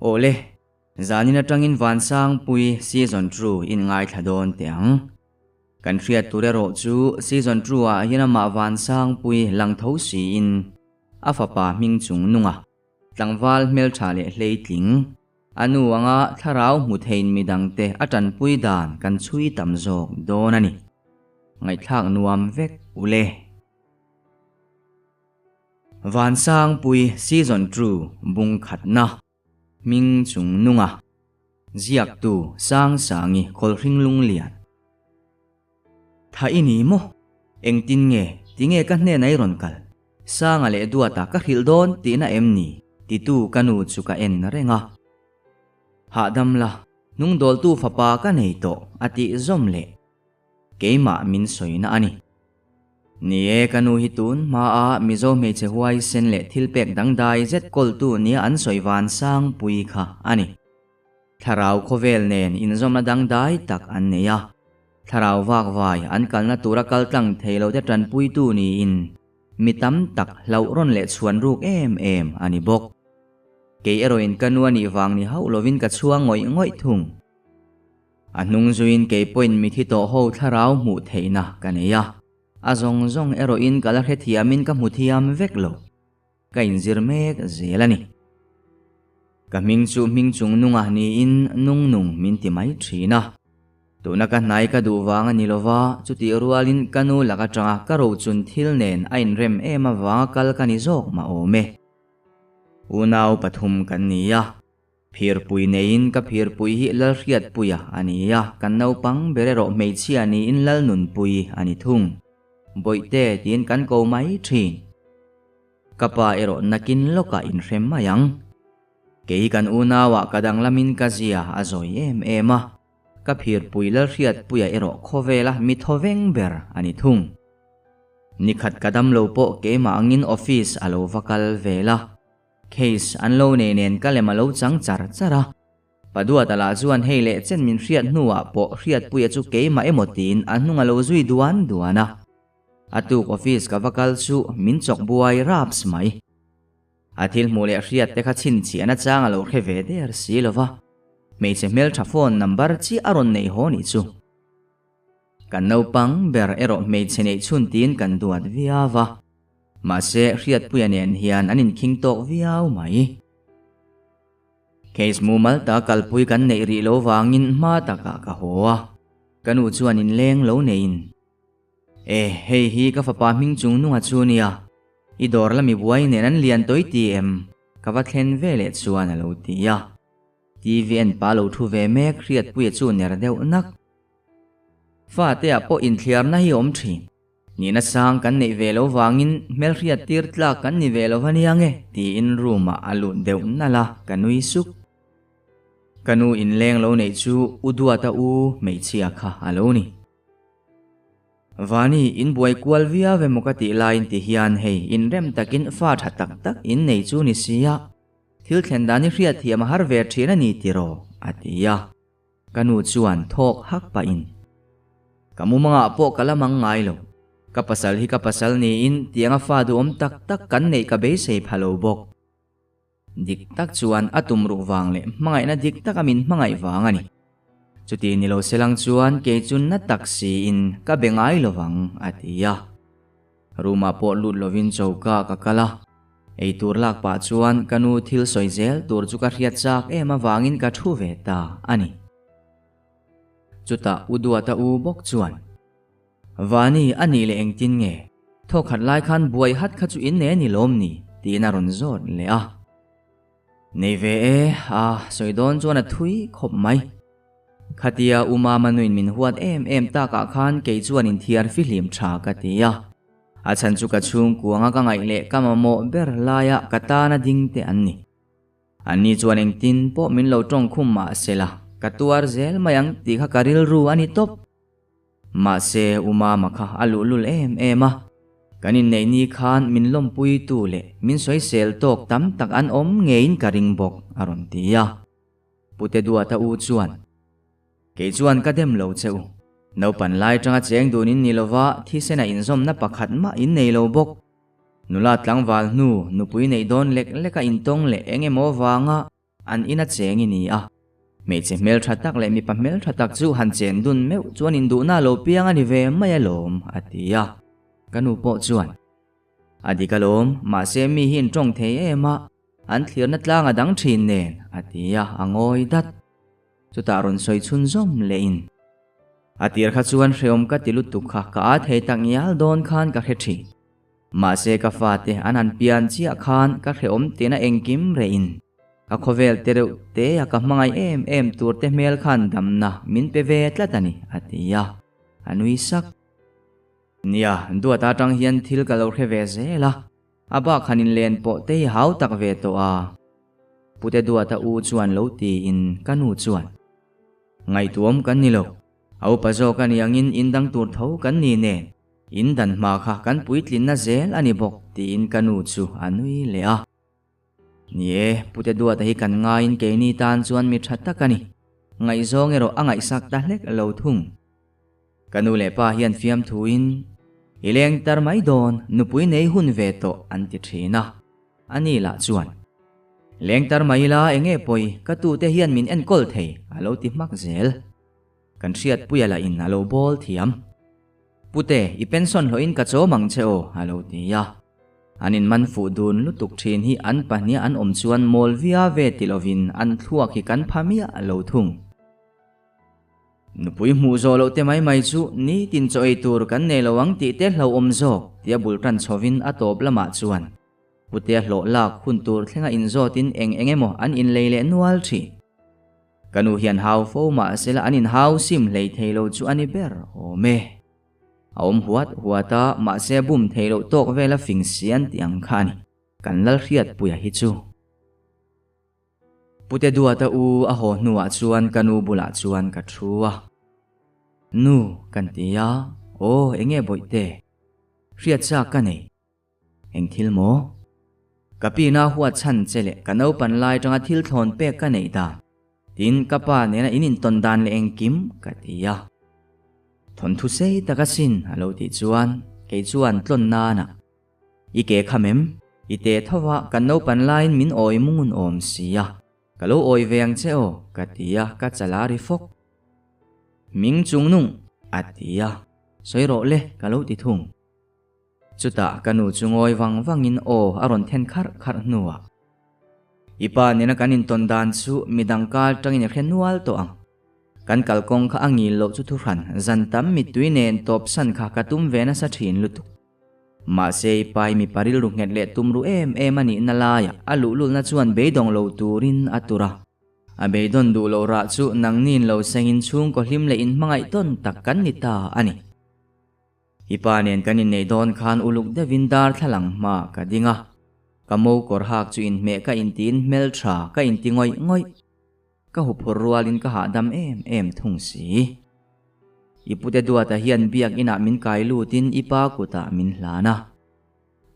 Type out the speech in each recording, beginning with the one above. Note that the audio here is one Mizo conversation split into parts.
Awle, zanin atangin Vansangpui season two in ngaithla dawn teh ang. Kan hriat tur erawh chu season two ah hian amah Vansangpui lang tho siin a fapa hming chung nunga tlangval hmeltha leh hleitling a nu anga thlarau hmu theiin midangte a tanpui dan kan chhui tam zawk dawn a ni. Ngaihthlak nuam vek ule. Vansangpui season two bung khatna hming chung nunga ziaktu Sangsangi Khawlhring Lunglian. Tha i ni maw? Engtin nge? Tinge ka hnena i rawn kal? Sanga leh Duata ka hrilh dawn tihna em ni? Titu ka nu chu ka en reng a. Hahdam la, hnungdawltu fapa ka nei tawh a tih zawm leh keimah min sawina a ni. Ni e, ka nu hi tun hmaa Mizo hmeichhe huaisen leh thilpek dangdai zet kawltu nia an sawi van sangpui kha a ni. Thlarau khawvel nen inzawmna dangdai tak an nei a, thlarau vakvai an kalna tura kal tlang thei lote tanpuitu niin mi tam tak hlauh rawn leh chhuan ruk em em a ni bawk. Kei erawhin ka nu a nih vang ni hauh lovin ka chhuang ngawih ngawih thung. A hnung zuiin kei pawhin mithi tawh ho thlarau hmuh theihna ka nei a, a zawng zawng erawhin ka la hrethiamin ka hmu thiam vek lo. Ka inzir mek zel a ni. Ka hming chu hming chung nungah niin nung nung min ti mai thin a. Tuna ka hnai ka duh vang a ni lova, chutih rualin ka nu lak atanga ka rochun thil nen a inrem em avanga kal ka ni zawk mah awm e. Unau pathum kan ni a, phirpui neiin ka phirpui hi Lalhriatpuia a ni a, kan naupang ber erawh hmeichhia niin Lalnunpui a ni thung. Bawihte tiin kan ko mai thin. Ka pa erawh nakin lawkah inhrem mai ang. Kei kan unauah ka danglamin ka zia a zawi em em a, ka phirpui Lalhriatpuia erawh khawvela mi thawveng ber a ni thung. Nikhat ka damlo pawh keimah angin office a lo va kal vel a, case an lo nei nen ka lem a lo chang char char a. Paduata lah chuan hei leh chen min hriat hnuah pawh Hriatpuia chu keimah emaw tiin a hnung a lo zui duan duan a. A tuk office ka va kal chu min chawk buai raps mai. A thil hmuh leh hriat te kha chhinchhiah nachang a lo hre ve der si lo va, hmeichhe hmeltha phone number chiah a rawn nei haw nih chu. Kan naupang ber erawh hmeichhe neih chhun tiin kan duat viau va, mahse Hriatpuia nen hian an inkhing tawk viau mai. Case mumal ta kalpui kan neih rih lo vangin hma takah ka haw a, ka nu chuan inleng lo neiin. E, hei hi ka fapa hming chung nunga chu nia, i dawr lami buai nen an lian tawi ti em? Ka va thlen ve leh chuan a lo ti a. TV en pa lo thu ve mek Hriatpuia chu ner deuh nak. Fate-ah pawh inthliarna hi awm thin. Nihna sang kan neih ve lo vangin hmelhriat tir tlak kan ni ve lo va nia nge tiin room-ah a lut deuh nalh a, ka nui suk. Ka nu inleng lo neih chu u Duata u hmeichhia kha a lo ni. Vani, in buai kual viau emaw ka tih laiin ti hian hei inrem takin fa tha tak tak in nei chu ni sia, thil thlen dan i hriatthiam a har ve thin a ni tiraw? a ti a. Ka nu chuan thawk hak pahin, Ka mumangah pawh ka la mang ngai lo. Ka pasal hi ka pasal niin tianga fa duhawm tak tak kan neih ka beisei pha lo bawk. Dik tak chuan a tum ruh vang leh hmangaihna dik taka min hmangaih vang a ni. Chuti ni lo selang chuan kei chu na tak siin ka be ngai lo vang, a ti a. Room-ah pawh lut lovin choka ka kal a, eitur lak pah chuan ka nu thil sawi zel tur chu ka hriat chak em avangin ka thu ve ta a ni. Chutah U Duata u bawk chuan, Vani, a nih leh engtin nge? Thawkhat lai khan buai hat kha chu in nei a ni lawm ni? tiin a rawn zawt leh a. Nei ve e, a sawi dawn chuan a thui khawp mai. Khatia U Mama nuin min huat em em takah khan kei chuan inthiar fihlim tha ka ti a. A chhan chu ka chhungkuanga ka ngaih leh ka mamawh ber laia ka tana ding te an ni. Anni chuan engtin pawh min lo tawng khum mah sela, ka tuar zel mai ang tih kha ka rilru a ni tawp. Mahse, U Mama kha a luhlul em em a, kan inneih ni khan min lawmpuitu leh min sawisel tawk tam tak an awm ngeiin ka ring bawk, a rawn ti a. Pute Duata u chuan, Kei chuan ka dem lo che u. Naupan lai tanga cheng dun in ni lova thisena inzawmna pakhat mah in nei lo bawk. Nula tlangval hnu nupui neih dawn lek leka intawng leh eng emaw vanga. an ina cheng i ni a. Hmeichhe hmeltha tak leh mipa hmeltha tak chu han chen dun meuh chuan induhna a lo piang a ni ve mai alawm, a ti a. Ka nu pawh chuan, A dik alawm, mahse mi hi in tawng thei em a, an thlirna tlang a dang thin nen, a ti a, a ngawi dat. Chutah rawn sawi chhunzawm lehin, A tir kha chuan hreawm ka ti lutuk kha ka a thei tak ngial dawn khan ka hre thin. Mahse ka fate an han pian chiah khan ka hreawm tina engkim rehin ka khawvel te reuh te a ka hmangaih em em tur te hmel khan damna min pe ve tlat a ni, a ti a, a nui sak. Nia, duata atang hian thil ka lo hre ve zel a, a bak han inlen pawh te hi hau tak ve tawh a. Pute duata u chuan lo tiin ka nu chuan, Ngaihtuam kan ni lo, a upa zawk a ni angin indang tur tho kan ni nen, In dan hma kha kan puitlinna zel a ni bawk tiin ka nu chu a nui leh a. Ni e, Pute Duata hi kan ngaiin keini tan chuan mi tha tak a ni. Ngaihzawng erawh a ngaihsak ta hlek lo thung. Ka nu leh pa hian fiamthuin, I leng tar mai dawn, nupui nei hun ve tawh an ti thin a. A ni lah chuan, Leng tar mai ila enge pawi, ka tute hian min enkawl thei a lo ti hmak zel. Kan hriatpuia lah in a lo bawl thiam. Pute, i pension hlawhin ka chawm ang che aw, a lo ti a. An inman fuh dun lutuk thin hi an pahniha an awm chuan mawl via ve ti lovin an thluak hi kan pha miah lo thung. Nupui hmuh zawh loh te mai mai chu nitin chaw ei tur kan nei lo ang tih te hlauhawm zawk tia bul tan chhovin a tawp lamah chuan Putea hlawh lak hun tur thlenga inzawtin eng eng emaw an inlei leh nual thin. Ka nu hian hau fo mahsela an inhau sim hlei thei lo chu a ni ber awm e. A awm huat huat a, mahse bum thei loh tawk vela fing si an tih ang kha a ni. Kan Lalhriatpuia hi chu. Pute Duata u a haw hnuah chuan ka nu bulah chuan ka thu a. Nu, kan ti a, aw enge bawihte? Hriatsa ka nei. Eng thil maw? Ka pina huat chhan che leh ka naupan lai tanga thil thlawn pek ka neih dan, tin ka pa nena in intawn dan leh engkim ka ti a. Thawnthu sei tak asin a lo tih chuan kei chuan tlawn nanah, I ke kham em? I te tho a, kan naupan laiin min awi mungun awm si a, ka lo awi ve ang che aw ka ti a, ka chal a ri fawk. Hming chungnung a ti a, sawi rawh le ka lo ti thung. Chutah ka nu chu ngawi vang vangin aw a rawn then kharh kharh hnuah, I pa nena kan intawn dan chu midang kal tangin i hre nual tawh ang. Kan kalkawng kha a ngil loh chu thuhran zan tam mittui nen tawpsan kha ka tum ve nasa thin lutuk. Mahse i pa hi mipa rilru nghet leh tum ru em em a nihna laiah a luhlulna chuan beidawng lo turin a tur a. A beidawn duh loh rah chu nangni'n lo sengin chhungkaw hlim leh inhmangaih tawn tak kan ni ta a ni. I pa nen kan inneih dawn khan uluk deuhin darthlalang hma ka ding a, ka mo kawr hak chu inhmeh ka intiin hmeltha ka inti ngawih ngawih. Ka huphur rualin ka hahdam em em thung si. I pute duata hian biak inah min kai lutin i pa kutah min hlan a.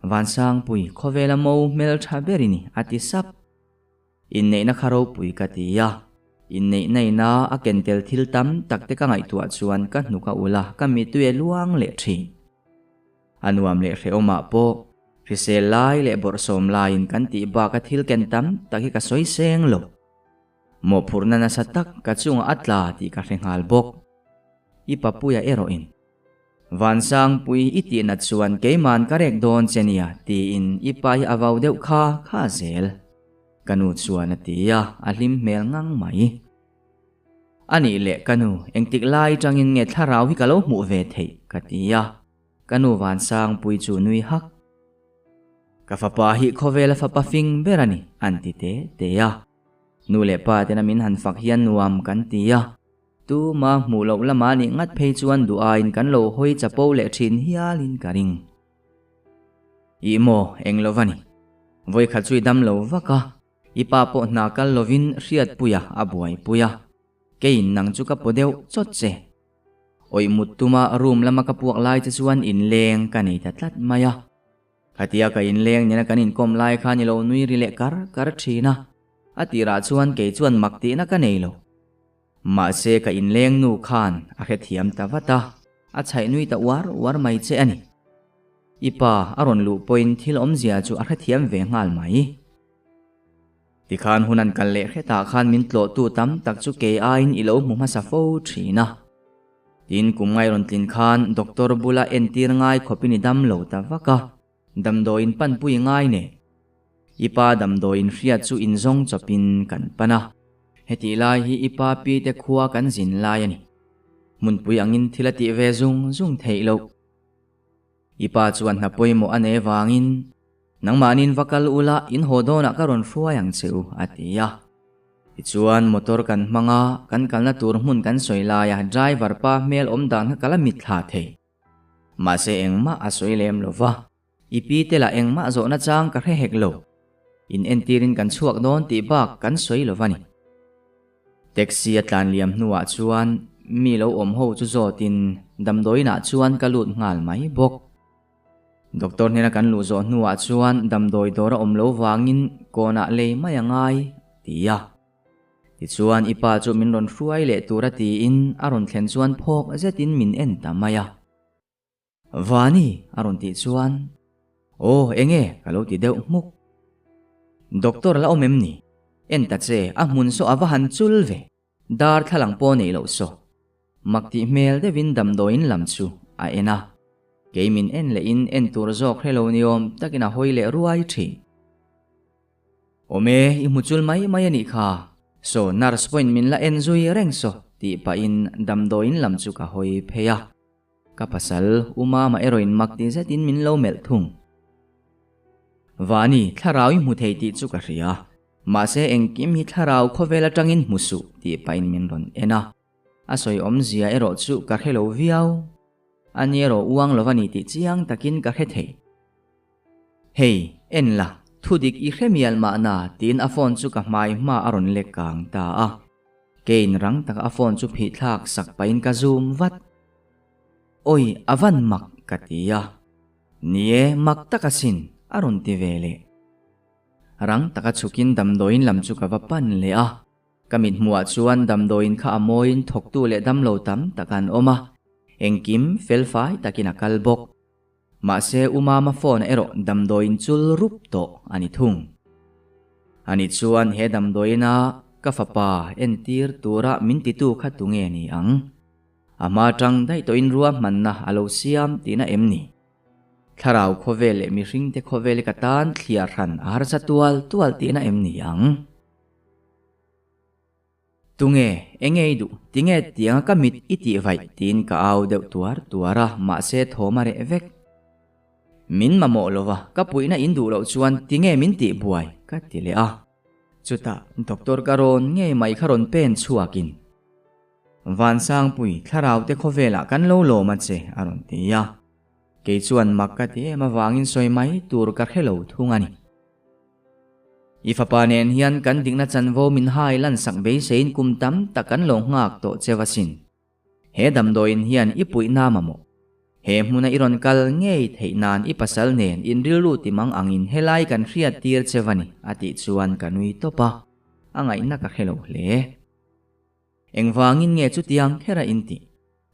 Vansangpui, khawvela mo hmeltha ber i ni, a ti sap. Inneihna kha ropui ka ti a, inneihna ina a ken tel thil tam tak te ka ngaihtuah chuan ka hnuk a ulh a, ka mittui a luang leh thin. A nuam leh hrehawmah pawh hrisel lai leh bawrhsawm laiin kan tih baka thil ken tam tak hi ka sawi seng lo. Mawhphurhna nasa tak ka chungah a tla tih ka hre nghal bawk. I papuia erawhin. Vansangpui i tihnat chuan keiman ka rek dawn che nia tiin i pa hi a vau deuh kha kha zel. Ka nu chuan a ti a, a hlim hmel ngang mai. A nih leh ka nu, engtik lai tangin nge thlarau hi ka lo hmuh ve theih? ka ti a, ka nu Vansangpui chu nui hak. Ka fapa hi khawvela fapa fing ber a ni, an ti te te a. Nu leh pa tena min han fak hian nuam kan ti a. Tuma hmuh loh lama nih ngat phei chuan duh aiin kan lo hawi chapo leh thin hialin ka ring. Ih maw, eng lo va ni. Vawikhat chu i dam lo vak a, i pa pawh hna kal lovin hriatpuia a buaipui a. Keiin nang chu ka paw deuh chawt che. Awih mut tuma room lama ka puak lai che chuan inleng ka nei ta tlat mai a. Khatia ka inleng nena kan inkawm lai khan i lo nui ri leh kar kar thin a. A tirah chuan kei chuan mak tihna ka nei lo. Mahse ka inleng nu khan a hrethiam ta vat a, a chhaih nui ta uar uar mai che a ni. I pa a rawn luh pawhin thil awmzia chu a hrethiam ve nghal mai. Tikhan hun an kal leh hretah khan min tlawhtu tam tak chu kei aiin i lo hmu hmasa fo thin a. Tin, kum ngai rawn tlin khan doctor bula entir ngai khawpin i dam lo ta vak a, damdawiin panpui ngai nen. I pa damdawiin hriat chu inzawng chawpin kan pan a. Hetih lai hi i pa pi te khua kan zin lai a ni. Hmunpui angin thil a tih ve zung zung theih loh. I pa chuan hna pawimawh a nei vangin Nangmahniin va kal ula, in haw dawnah ka rawn hruai ang che u, a ti a. Tichuan, motor kan hmang a, kan kalna tur hmun kan sawi laia driver pa hmel awm dan kha ka la mitthla thei. Mahse engmah a sawi lem lo va, i pi te lah engmah zawhna chang ka hre hek lo. In entirin kan chhuak dawn tih bak kan sawi lo va ni. Taxi a tlan liam hnuah chuan mi lo awm ho chu zawtin damdawiinah chuan ka lut nghal mai bawk. Doctor hnena kan luh zawh hnuah chuan damdawi dawr a awm lo vangin kawnah lei mai a ngai, ti a. Tichuan i pa chu min rawn hruai leh tur a tiin a rawn thlen chuan phawk zetin min en ta mai a. Vani a rawn tih chuan, Aw enge ka lo ti deuh hmuk. Doctor la awm em ni? En ta che, a hmun saw a va han chul ve. Darthlalang pawh neih loh saw. Mak tih hmel deuhin damdawiin lam chu a en a. Kei min en lehin en tur zawk hre lo ni awm takin a hawi leh ruai thin. Awm e, i hmu chul mai mai a nih kha. Saw nurse pawhin min la en zui reng saw tih pahin damdawiin lam chu ka hawi phei a. Ka pasal, U Mama erawhin mak ti zetin min lo melh thung. Vani, thlarau i hmu thei tih chu ka hria. Mahse engkim hi thlarau khawvel atangin hmu suh tih pahin min rawn en a. A sawi awmzia erawh chu ka hre lo viau. Ani erawh uang lo va ni tih chiang takin ka hre thei. Hei, en la, thu dik i hre mial mahna tiin a phone chu ka hmai hma a rawn lek kang ta a. Kein rang taka a phone chu phih thlak sak pahin ka zoom vat. Awi, a van mak ka ti a. Ni e, mak tak asin, a rawn ti ve leh. Rang taka chhukin damdawiin lam chu ka va pan leh a. Ka mithmuhah chuan damdawiin kha a mawiin thawktu leh damlo tam tak an awm a, engkim felfai takin a kal bawk. Mahse U Mama phone erawh damdawiin chul rup tawh a ni thung. Ani chuan he damdawiina ka fapa entir tura min titu kha tunge ni ang? A hma tang daih tawhin ruahmanna a lo siam tihna em ni? Thlarau khawvel leh mihringte khawvel hi ka tan thliar hran a harsa tual tual tihna em ni ang? Tunge, enge i duh? Tinge tianga ka mit i tih vaih? tiin ka au deuh tuar tuar a, mahse thawm a reh vek. Min mamawh lova, ka puihna in duh loh chuan tinge min tih buai? ka ti leh a. Chutah doctor ka rawn ngei mai kha rawn pen chhuakin. Vansangpui, thlaraute khawvelah kan lo lawm a che, a rawn ti a. Kei chuan mak ka ti em avangin sawi mai tur ka hre lo thung a ni. I fapa nen hian kan dikna chanvo min hai lansak beiseiin kum tam tak kan lo nghak tawh che va sin. He damdawiin hian i puihna mamawh. He hmuna i rawn kal ngei theih nan i pasal nen in rilru ti mang angin helai kan hriat tir che va ni, a tih chuan ka nui tawp a, a ngaihna ka hre lo hle. Engvangin nge chutiang kher a intih?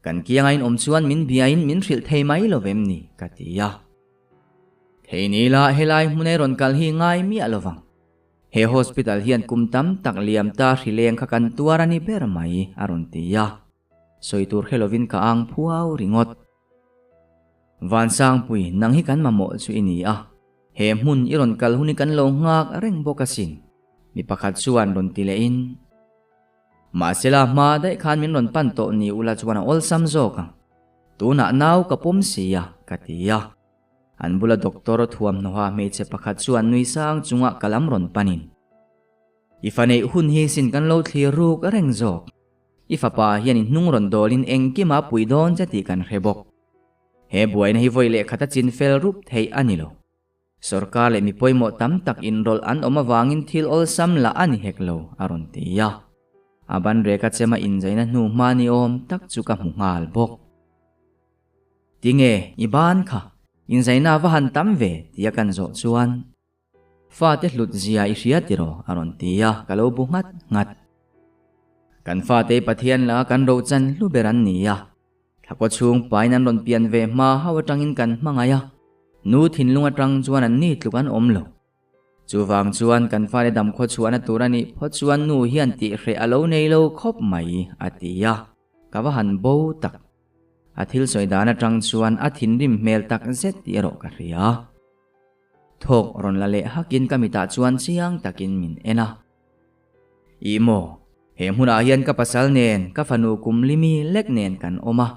Kan kianga in awm chuan min biain min hrilh thei mai lo vem ni? ka ti a. Thei ni la helai hmun ei rawn kal hi ngai miah lo vang. He hospital hian kum tam tak liam ta hrileng kha kan tuar a ni ber mai, a rawn ti a. Sawi tur hre lovin ka ang phuau ringawt. Vansangpui, nang hi kan mamawh chu i ni a. He hmun i rawn kal hun hi kan lo nghak reng bawk asin, mi pakhat chuan rawn ti lehin. Mahsela hma daih khan min rawn pan tawh ni ula chuan a awlsam zawk ang. Tunah nau ka pawm si a, ka ti a. An bula doctor thuamhnawha hmeichhe pakhat chuan nui sang chunga ka lam rawn panin, I fa neih hun hi sin kan lo thlir ruk reng zawk. I fapa hian i hnung rawn dawlin engkima pui dawn che tih kan hre bawk. He buaina hi vawi leh khata chin fel rup theih a ni lo. Sorkar leh mi pawimawh tam tak inrawlh an awm avangin thil awlsam lah a ni hek lo, a rawn ti a. A ban reka chema inzaina hnu hma ni awm tak chu ka hmu nghal bawk. Tinge, i ban kha, inzaina va han tam ve, tia kan zawh chuan. Fate hlut zia i hria tiraw? a rawn ti a, ka lo bu nghat nghat. Kan fate i Pathian laka kan rochan hlu ber an ni a. Thlakua chhung pain an rawn pian ve hma hau atangin kan hmangaih a, nu thinlung atang chuan an ni tluk an awm lo. Chuvang chuan kan fate dam khawchhuahna tur a nih phawt chuan nu hian tihhreh a lo nei lo khawp mai, a ti a. Ka va han bo tak. A thil sawi dan atang chuan a thinrim hmel tak zet tih erawh ka hria. Thawk rawn la leh hakin ka mitah chuan chiang takin min en a. Ih maw, he hmunah hian ka pasal nen, ka fanu kum limi lek nen kan awm a.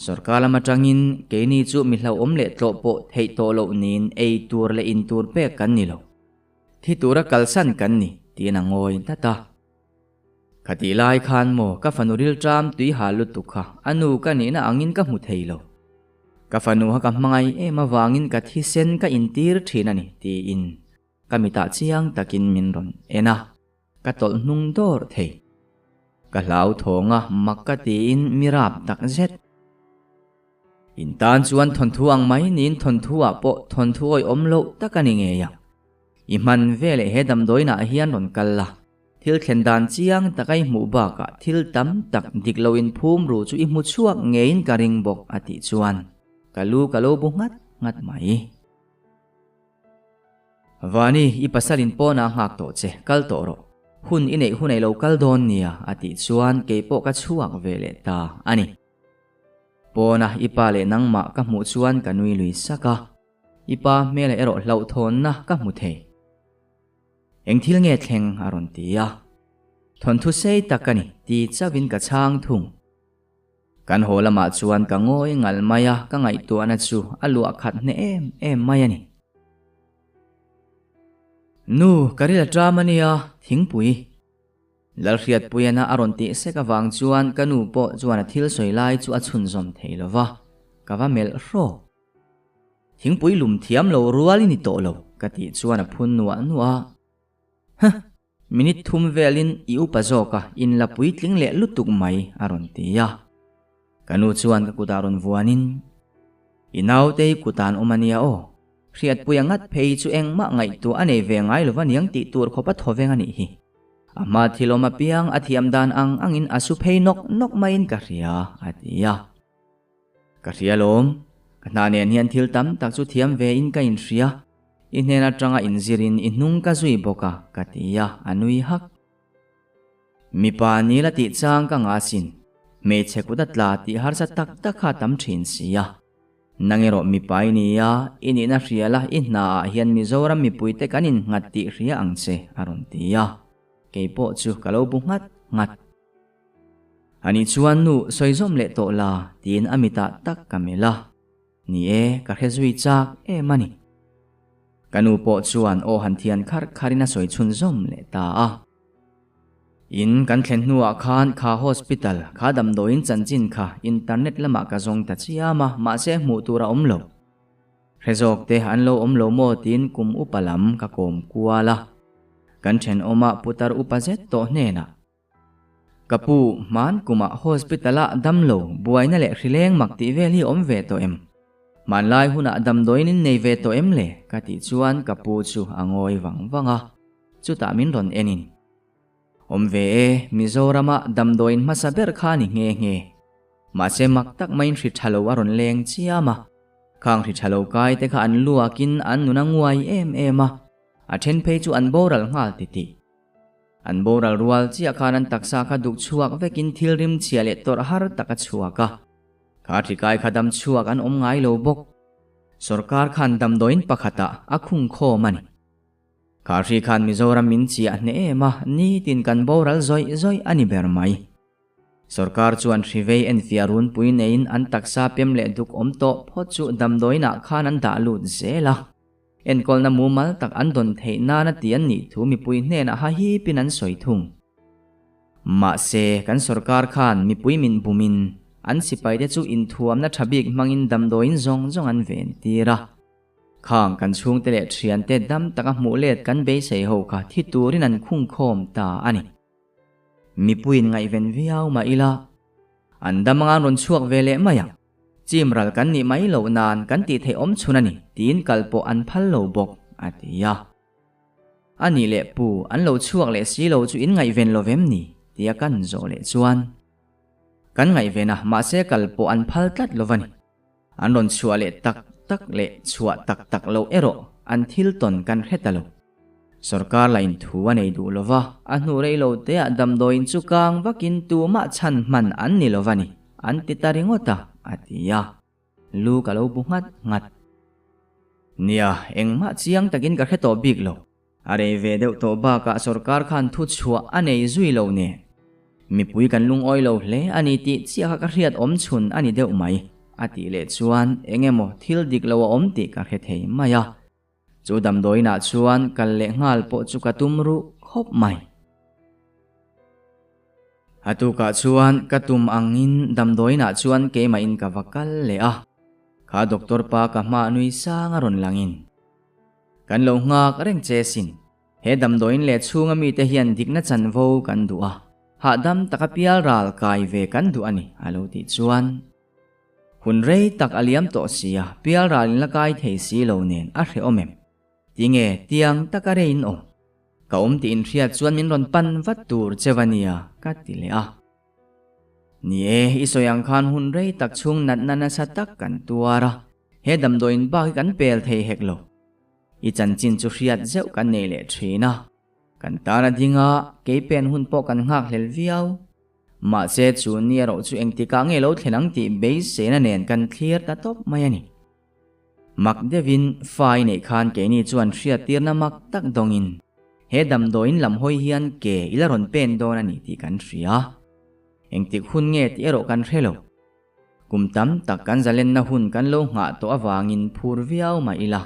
Sorkar lam atangin keini chu mi hlauhawm leh tlawh pawh theih tawh loh niin ei tur leh in tur pek kan ni lo. Thi tura kalsan kan ni, tiin a ngawi dat a. Khatih lai khan maw ka fanu rilṭam tui hal lutuk kha a nu ka nihna angin ka hmu thei lo. Ka fanu kha ka hmangaih em avangin ka thisen ka intir ṭhin a ni, tiin ka mitah chiang takin min rawn en a, ka tawlh hnung dawr thei. Ka hlauthawng a, mak ka tiin mi rap tak zet. In tan chuan thawnthu ang mai niin thawnthu ah pawh thawnthu awihawm loh tak a ni ngei ang. I hman veleh he damdawiinah hian rawn kal la, thil thlen dan chiang taka i hmuh bakah thil tam tak dik lo inphum ru chu i hmu chhuak ngeiin ka ring bawk a tih chuan ka lu ka lo bu nghat nghat mai. Vani, i pasalin pawnah a nghak tawh che, kal tawh rawh. Hun i neih hunei lo kal dawn nia a tih chuan keipawh ka chhuak ve leh ta a ni. Pawna i pa leh nangmah ka hmuh chuan ka nui lui sak a, i pa hmela erawh hlauhthawnna ka hmu thei. Eng thil nge thleng a rawn ti a, thawnthu sei tak a ni ti chauhin ka chhang thung. Kan haw lamah chuan ka ngawi ngal mai a, ka ngaihtuahna chu a luah khat hneh em em mai a ni. Nu, ka ril a ṭam a nia, thingpui. Lalhriatpuiana a rawn tih sek avang chuan ka nu pawh chuan a thil sawi lai chu a chhunzawm thei lo va, ka va melh hrawk. Thingpui lum thiam lo rual i ni tawh lo, ka tih chuan a phun nuah nuah a. Huh! Minute thum velin i upa zawk a, in la puitling leh lutuk mai, a rawn ti a. Ka nu chuan ka kutah rawn vuanin, I naute hi kutan awm a nia aw. Hriatpuia ngat phei chu engmah ngaihtuah a nei ve ngai lo va niang tih tur khawp a thaw veng a nih hi. A hma thil awm apiang a thiam dan ang angin a su phei nawk nawk maiin ka hria, a ti a. Ka hria lawm, ka hna nen hian thil tam tak chu thiam ve in ka inhria. I hnen atanga inzirin i hnung ka zui bawk a, ka ti a, a nui hak. Mipa ni la tih chang ka ngah sin, hmeichhe kut a tla tih harsa tak tak kha tam thin si a. Nang erawh mipa i ni a, i nihna hria la i hna ah hian Mizoram mipuite kan innghat tih hria ang che, a rawn ti a. Kei pawh chu ka lo bu nghat nghat. Ani chuan nu sawi zawm leh tawh la tiin a mitah tak ka melh a. Ni e, ka hre zui chak em a ni. Ka nu pawh chuan aw han thian kharh kharhin a sawi chhunzawm leh ta a. In kan thlen hnuah khan kha hospital, kha damdawiin chanchin kha internet lamah ka zawng ta chiam a, mahse hmuh tur a awm lo. Hre zawk te an lo awm lo maw tiin kum upa lam ka kawm kual a. Kan thenawmah putar upa zet tawh hnenah. Ka pu, hman kumah hospital-ah damlo, buaina leh hrileng mak tih vel hi awm ve tawh em? Hmanlai hunah damdawiin in nei ve tawh em le? Ka tih chuan ka pu chu a ngawi vang vang a, chutah min rawn en in. Awm ve e, Mizoramah damdawiin hmasa ber kha ni nghe nghe. Mahse mak tak maiin hri tha lo a rawn leng chiam a, khang hri tha lo kai te kha an luakin an nun a nguai em em a, a then phei chu an boral nghal titih. An boral rual chiah khan an taksa kha duk chhuak vekin thil rim chhia leh tawrh har tak a chhuak a. Kha thikai kha dam chhuak an awm ngai lo bawk. Sorkar khan damdawiin pakhatah a khung khawm a ni. Kha hri khan Mizoram min chiah hneh em a, nitin kan boral zawih zawih a ni ber mai. Sorkar chuan hri vei enfiah runpui neiin an taksa pem leh duk awm tawh phawt chu damdawiinah khan an dah lut zel a. Enkawlna mumal tak an dawn theih nana ti an nih thu mipui hnenah ha hipin an sawi thung. Mahse, kan sorkar khan mipui min bumin an sipaite chu inthuamna tha bik hmangin damdawiin zawng zawng an ven tir a. Khang kan chhungte leh thiante dam taka hmuh let kan beisei ho kha thi turin an khungkhawm ta a ni. Mipuiin ngaihven viau mah ila, an dam anga an rawn chhuak ve leh mai ang. Chim ral kan nih mai loh nan kan tih theih awm chhun a ni tiin kal pawh an phal lo bawk, a ti a. A nih leh pu, an lo chhuak leh si lo chu in ngaihven lo vem ni? tia kan zawh leh chuan, Kan ngaihven a, mahse kal pawh an phal tlat lo va ni. An rawn chhuah leh tak tak leh chhuah tak tak loh erawh an thil tawn kan hre ta lo. Sorkar lah in thu a nei duh lo va, a hnu rei lo teah damdawiin chu kang vakin tumah chhan hman an ni lo va ni, an ti ta ringawt a, a ti a. Lu ka lo bu nghat nghat. Nia, engmah chiang takin ka hre tawh bik lo. A rei ve deuh tawh bakah sorkar khan thu chhuah a nei zui lo nen. Mipui kan lungawi lo hle a ni tih chiah kha ka hriat awm chhun a ni deuh mai, a tih leh chuan eng emaw thil dik lo a awm tih ka hre thei mai a. Chu damdawiinah chuan kal leh nghal pawh chu ka tum ruh khawp mai. A tukah chuan ka tum angin damdawiinah chuan keimahin ka va kal leh a, kha doctor pa ka hma nui sang a rawn langin, Kan lo nghak reng che sin, he damdawiin leh chhunga mite hian dikna chanvo kan duh a, hahdam taka pialral kai ve kan duh a ni, a lo tih chuan. Hun rei tak a liam tawh sia, pialral in la kai thei si lo nen a hrehawm em? Tinge tiang taka rei in awm? Ka awm tih inhriat chuan min rawn pan vat tur che va nia, ka ti leh a. Ni e, i sawi ang khan hun rei tak chhung natna nasa tak kan tuar a, he damdawiin bak hi kan pel thei hek lo. I chanchin chu hriat zeuh kan nei leh thin a. Kan tan a ding a, kei pen hun pawh kan nghakhlel viau. Mahse chu ni erawh chu engtikah nge lo thlen ang tih beiseina nen kan thlir ta tawp mai a ni. Mak deuhin fa i neih khan keini chuan hriattirna mak tak dawngin he damdawiin lam hawi hian ke i la rawn pen dawn a ni tih kan hria. Engtik hun nge tih erawh kan hre lo. Kum tam tak kan zalenna hun kan lo nghah tawh avangin phur viau mah ila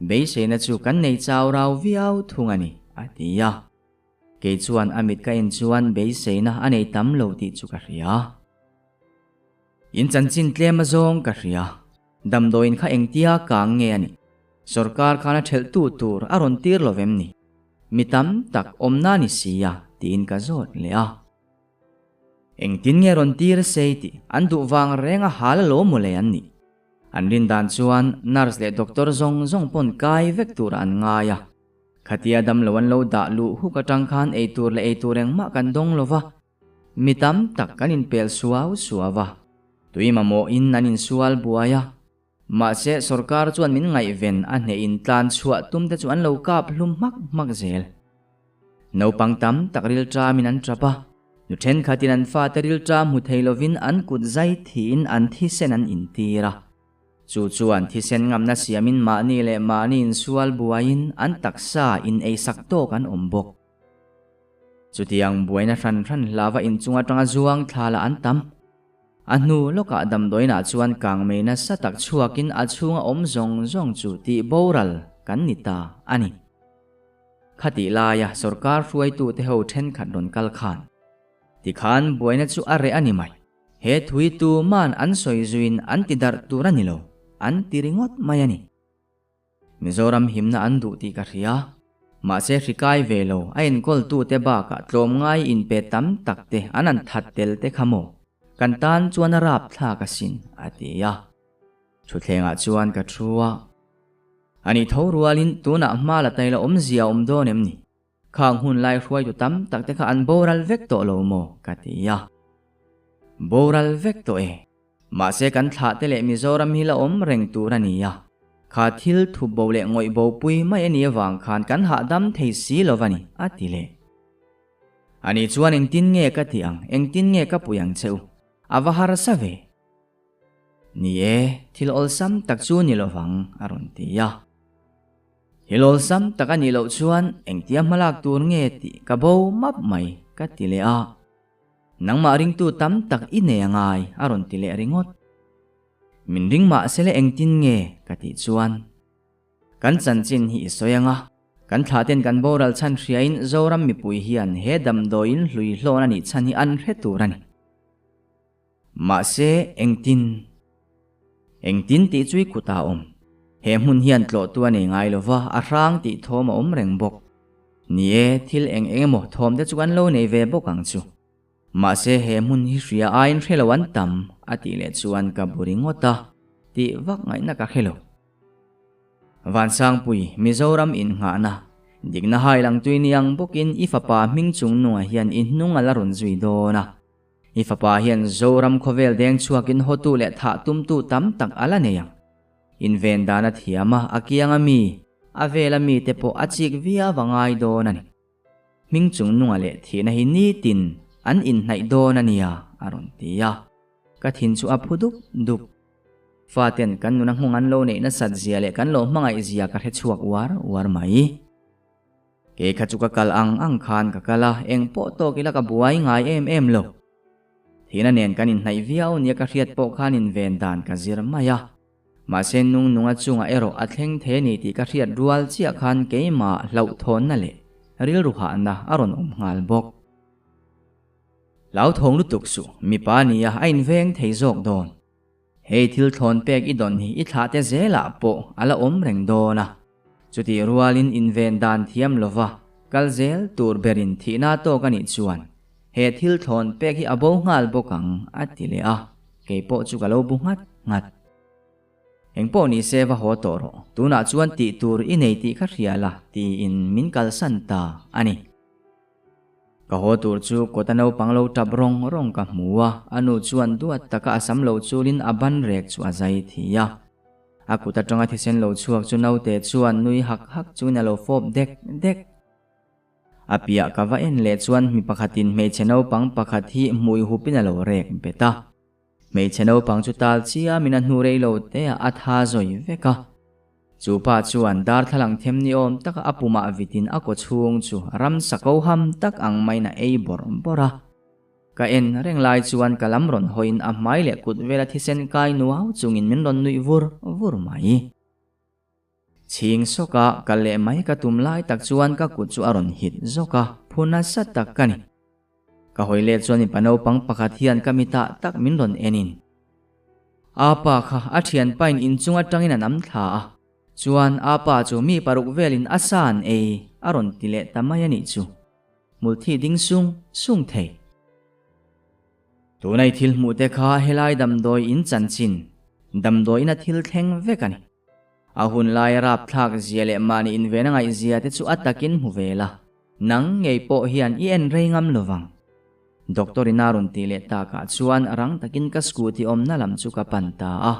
beiseina chu kan nei chau rau viau thung a ni, a ti a. Kei chuan a mit ka en chuan beiseina a nei tam lo tih chu ka hria. In chanchin tlem azawng ka hria. Damdawiin kha engtia kang nge a nih? Sorkar khan a thelh tu tur a rawn tir lo vem ni? Mi tam tak awmna ni sia tiin ka zawt leh a. Engtin nge rawn tir sei tih an duh vang reng a hal alawm mawle an nih? An rin dan chuan nurse leh doctor zawng zawng pawn kai vek tur an ngai a. Khatia damlo an lo dah luh huk atang khan eitur leh eitur engmah kan dawng lo va. Mi tam tak kan inpel suau suau a, tui mamawhin an insual buai a. Mahse, sorkar chuan min ngaihven a hnehin tlan chhuah tum te chu an lo kap hlum hmak hmak zel. Naupang tam tak rilṭamin an ṭap a, nu ṭhenkhatin an fate rilṭam hmu thei lovin an kut zai thiin an thisen an intir a. Chu chuan thisen ngamna siamin mahni leh mahni insual buaiin an taksa in eisak tawk an awm bawk. Chutiang buaina hran hran hlava inchung atanga zuang thla lah an tam. A hnu lawkah damdawiinah chuan kangmei nasa tak chhuakin a chhunga awm zawng zawng chu tih boral kan ni ta a ni. Khatih laia sorkar hruaitute ho thenkhat rawn kal khan tikhan buaina chu a reh a ni mai. He thui tuman an sawi zuiin an ti darh tur a ni lo, an ti ringawt mai a ni. Mizoram himna an duh tih ka hria. Mahse hri kai ve lo, a enkawltute bakah tlawmngai inpe tam tak te an an that tel te kha maw? Kan tan chuan a rapthlak asin, a ti a. Thutthlengah chuan ka thu a. Ani tho rualin tunah hma la taila awmzia a awm dawn em ni? Khang hun lai hruaitu tam tak te kha an boral vek tawh lo maw? ka ti a. Boral vek tawh e. Mahse kan thlah te leh Mizoram hi la awm reng tur a ni a. Kha thil thup bo leh ngawih bo pui mai a nih avang khan kan hahdam thei si lo va ni, a ti leh. Ani chuan engtin nge ka ti ang, engtin nge ka pui ang che u? A va harsa ve. Ni e, thil awlsam tak chu ni lovang, a rawn ti a. Thil awlsam tak a nih loh chuan engtia hmalak tur nge tih ka bo map mai, ka ti leh a. Nangmah ringtu tam tak i nei a ngai, a rawn ti leh ringawt. Min ring mah se le engtin nge? ka tih chuan, Kan chanchin hi i sawi ang a, kan thlahten kan boral chhan hriain Zoram mipui hian he damdawiin hlui hlawn a nih chhan hi an hre tur a ni. Mahse, engtin? Engtin tih chu i kutah a awm. He hmun hian tlawhtu a nei ngai lo va, a hrang tih thawm a awm reng bawk. Ni e, thil eng eng emaw thawm te chu kan lo nei ve bawk ang chu. Mahse, he hmun hi hria aiin hre lo an tam, a tih leh chuan ka bu ringawt a, tih vak ngaihna ka hre lo. Vansangpui, Mizoram innghahna, dikna hailangtui ni ang bawkin i fapa hming chungnungah hian i hnung a la rawn zui dawn a. I fapa hian Zoram khawvel deng chhuakin hawtu leh thah tumtu tam tak a la nei ang. Inven dan a thiam a, a kiang a mi. A vela mite pawh a chik viau a ngai dawn a ni. Hming chung nunga leh thihna hi nitin an inhnaih dawn a nia, a rawn ti a. Ka thin chu a phu dup dup. Faten kan nuna nghawng an lo neih nasat zia leh kan lo hmangaih zia ka hre chhuak uar uar mai. Kei kha chu ka kal ang ang khan ka kal a, eng pawh tawk ila ka buai ngai em em lo. Thihna nen kan inhnaih viau nia ka hriat pawh khan inven dan ka zir mai a. Mahse nung nunga chungah erawh a thleng thei a ni tih ka hriat rual chiah khan keimah hlauhthawnna leh rilru hahna a rawn awm nghal bawk. Hlauthawng lutuk suh, mipa nia a inveng thei zawk dawn. Hei thil thlawn pek i dawn hi i thlah te zelah pawh a la awm reng dawn a. Chutih rualin inven dan thiam lova kal zel tur berin thihna tawk a nih chuan he thil thlawn pek hi a bo nghal bawk ang a ti leh a, kei pawh chu ka lo bu nghat nghat. Engpawh ni se va haw tawh rawh, tunah chuan tih tur i nei tih kha hria la tiin min kalsan ta a ni. Ka haw tur chu kawta naupang lo tap rawng rawng ka hmu a, a nu chuan duat taka a sam lo chulin a ban rek chu a zai thi a. A kut atanga thisen lo chhuak chu naute chuan nui hak hak chuin a lo fawp dek dek. A piah ka va en leh chuan mi pakhatin hmeichhe naupang pakhat hi hmui hupin a lo rek bet a. Hmeichhe naupang chu tal chiamin a hnu rei lo te ah a tha zawi vek a. Chu pa chuan darthlalang them ni awm taka a pumah vitin a kaw chhung chu ramsa ko ham tak ang maiin a ei bawrh bawrh a. Ka en reng lai chuan ka lam rawn hawiin a hmai leh kut vela thisen kai nuau chungin min rawn nuih vur vur mai. Chhing sawka kal leh mai ka tum lai tak chuan ka kut chu a rawn hit zawk a, phu nasa tak ka ni. Ka hawi let chuan mipa naupang pakhat hian ka mitah tak min rawn en in. A pa kha a thianpain inchung atangin a nam thla a, chuan a pa chu mi paruk velin a san ei a rawn ti leh ta mai a nih chu. Hmulthi ding sung sung thei. Tunai thil hmuh te kha helai damdawi in chanchin, damdawi in a thil thleng vek a ni. A hun laia rapthlak zia leh mahni inven a ngaih zia te chu a takin hmu ve la. Nang ngei pawh hian i en rei ngam lo vang. Doctor in a rawn tih leh takah chuan rang takin ka scooty awmna lam chu ka pan ta a.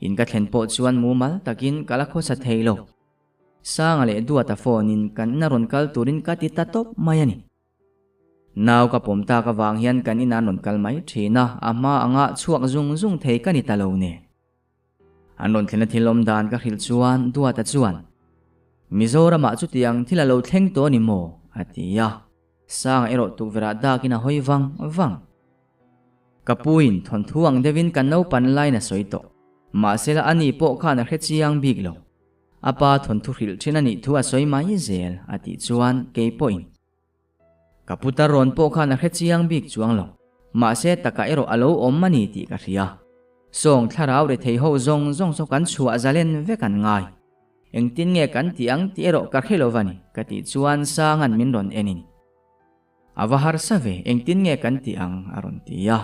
In ka thlen pawh chuan mumal takin ka la khawsa thei lo. Sanga leh Duata phone in kan ina rawn kal turin ka ti ta tawp mai a ni. Nau ka pawm tak avang hian kan ina an rawn kal mai thin a, a hma anga chhuak zung zung thei ka ni ta lo nen. An rawn thlenna thil awm dan ka hrilh chuan Duata chuan, Mizoramah chutiang thil a lo thleng tawh a ni maw? a ti a. Sanga erawh tukverhah dakin a hawi vang vang. Ka puin thawnthu ang deuhin kan naupan laiin a sawi tawh. Mahsela ani pawh khan a hre chiang bik lo. A pa thawnthu hrilh thin a nih thu a sawi mai zel, a tih chuan kei pawhin. Ka putar rawn pawh khan a hre chiang bik chuang lo. Mahse takah erawh a lo awm a ni tih ka hria. Sawng thlarau rethei ho zawng zawng saw kan chhuah zalen vek an ngai. Engtin nge kan tih ang tih erawh ka hre lo va ni, ka tih chuan Sanga'n min rawn en in. A va harsa ve, engtin nge kan tih ang a rawn ti a.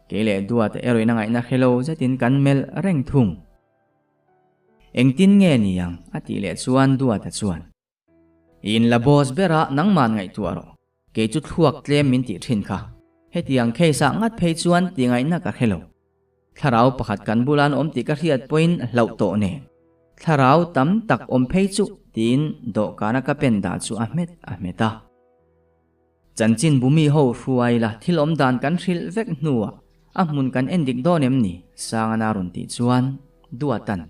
Kei leh Duata erawhin a ngaihna hre lo zetin kan melh reng thung. Engtin nge ni ang a tih leh chuan Duata chuan. I in la boss ber a, nangman ngaihtuah rawh. Kei chu thluak tlem min tih thin kha. Hetiang case ah ngat phei chuan ti ngaihna ka hre lo. Thlarau pakhat kan bula an awm tih ka hriat pawhin hlauh tawh nen. Thlarau tam tak awm phei chu tiin dawhkana ka pen dah chu a hmet a hmet a. Chanchin bumi ho hruai la thil awm dan kan hrilh vek hnuah a hmun kan en dik dawn em ni? Sangana rawn tih chuan Duatan.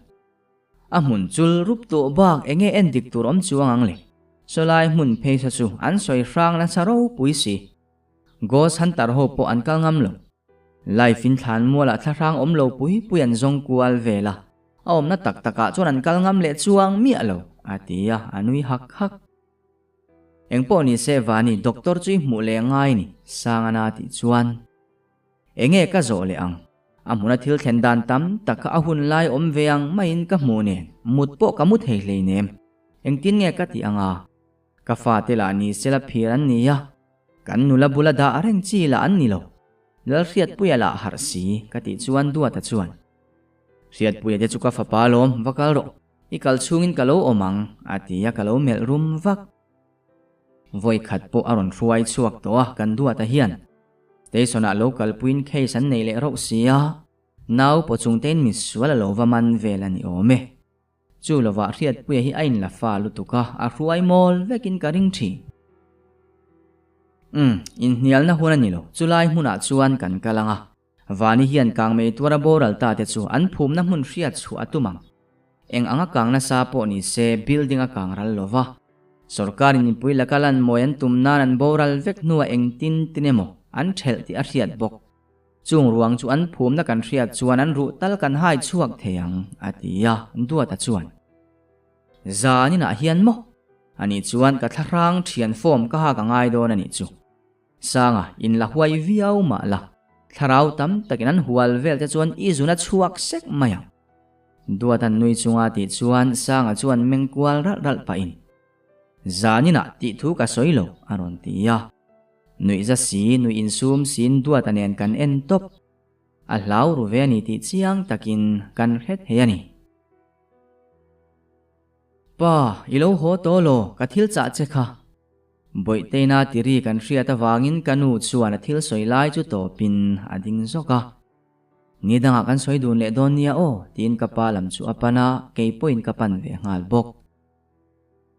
A hmun chul rup tawh bak enge en dik tur awm chuang ang le? Sawlai hmun phei sa chu an sawi hrang nasa ropui si. Ghost hunter ho pawh an kal ngam lo. Life in thlan mualah thlahrang awm lo pui pui an zawng kual vel a, a awmna tak takah chuan an kal ngam leh chuang miah lo, a ti a, a nui hak hak. Engpawh ni se Vani, doctor chu i hmuh leh ngai ni, Sangana tih chuan. Enge ka zawh leh ang? A hmuna thil thlen dan tam tak kha a hun lai awm ve ang maiin ka hmuh nen, mut pawh ka mu thei hleinem. Engtin nge ka tih anga? Ka fate lah ni sela phir an ni a, kan nula bula dah reng chi lah an ni lo. Lalhriatpuia lah harh si, ka tih chuan Duata chuan, Hriatpuia te chu ka fapa alawm, va kal rawh. I kal chhungin ka lo awm ang, a ti a, ka lo melh rum vak. Vawi khat pawh a rawn hruai chhuak tawh a, kan Duata hian. Station ah lo kalpuiin case an nei leh rauh si a, nau pawh chungtein misual a lo va man vel a ni awm e. Chu lovah Hriatpuia hi a inla fa lutuk a, a hruai mawl vekin ka ring thin. Umm, inhnialna hun a ni lo, chulai hmunah chuan kan kal ang a. Vani hian kangmei tuara boral ta te chu an phumna hmun hriat chhuah a tum ang. Eng anga kang nasa pawh ni se building a kang ral lo va. Sorkarin mipui laka lan mawi an tum nan an boral vek hnuah engtin tin emaw an thelh tih a hriat bawk. Chung ruang chu an phumna kan hriat chuan an ruh tal kan hai chhuak thei ang, a ti a, Duata chuan. Zaninah hian maw? Anih chuan ka thlahrang thian form ka hak a ngai dawn anih chu. Sanga, in la huai viau mah la, thlarau tam takin an hual vel te chuan i zun a chhuak sek mai ang. Duatan nui chunga tih chuan Sanga chuan meng kual ralh ralh pahin, Zaninah tih thu ka sawi lo, a rawn ti a. Nuihza si, nuih insum siin Duata nen kan en tawp. A hlau ru ve a ni tih chiang takin kan hre thei a ni. Pa, i lo haw tawh law, ka thil chah che kha. Bawihteina tiri kan hriat avangin ka nu chuan a thil sawi lai chu tawpin a ding zawk a. Ni dangah kan sawi dun leh dawn nia aw, tiin ka pa lam chu a pan a, kei pawhin ka pan ve nghal bawk.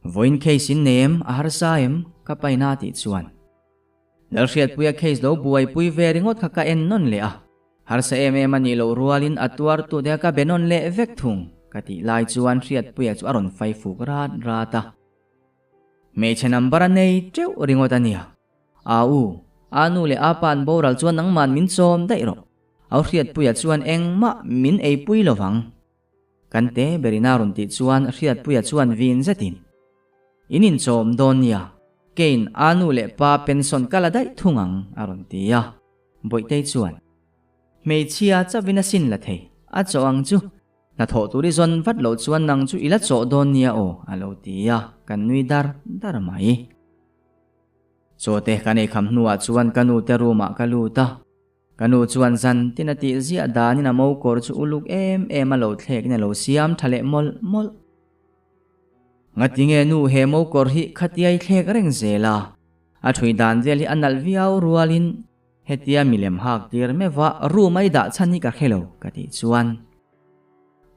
Vawiin case in nei em, a harsa em? Ka paina tih chuan. Lalhriatpuia case lo buaipui ve ringawt kha ka en nawn leh a, harsa em em a nih loh rualin a tuartu te ka be nawn leh vek thung, ka tih lai chuan Hriatpuia chu a rawn fai fuk rat rat a. Hmeichhe number a nei teuh ringawt a nia. A u, a nu leh a pa an boral chuan nangman min chawm daih rawh. Au Hriatpuia chuan engmah min eipui lovang. Kan te berin a rawn tih chuan Hriatpuia chuan vin zetin, In inchawm dawn nia, keiin a nu leh pa pension ka la daih thung ang, a rawn ti a. Bawihtei chuan, Hmeichhia chauhin a sin la thei, a chawh ang chu. Hnathawh tur i zawn vat loh chuan nang chu i la chawh dawn nia aw, a lo ti a, kan nui dar dar mai. Chawte kan eikham hnuah chuan ka nu te room ah ka lut a. Ka nu chuan zan tin a tih ziah danin a mo kawr chu uluk em em a lo thlekin a lo siam tha leh mawlh mawlh. Ngatinge nu he mo kawr hi khatia i thlek reng zel a, a thui dan vel hi a nalh viau rualin hetia milem hak tir meuh a room a i dah chhan hi ka hre lo ka tih chuan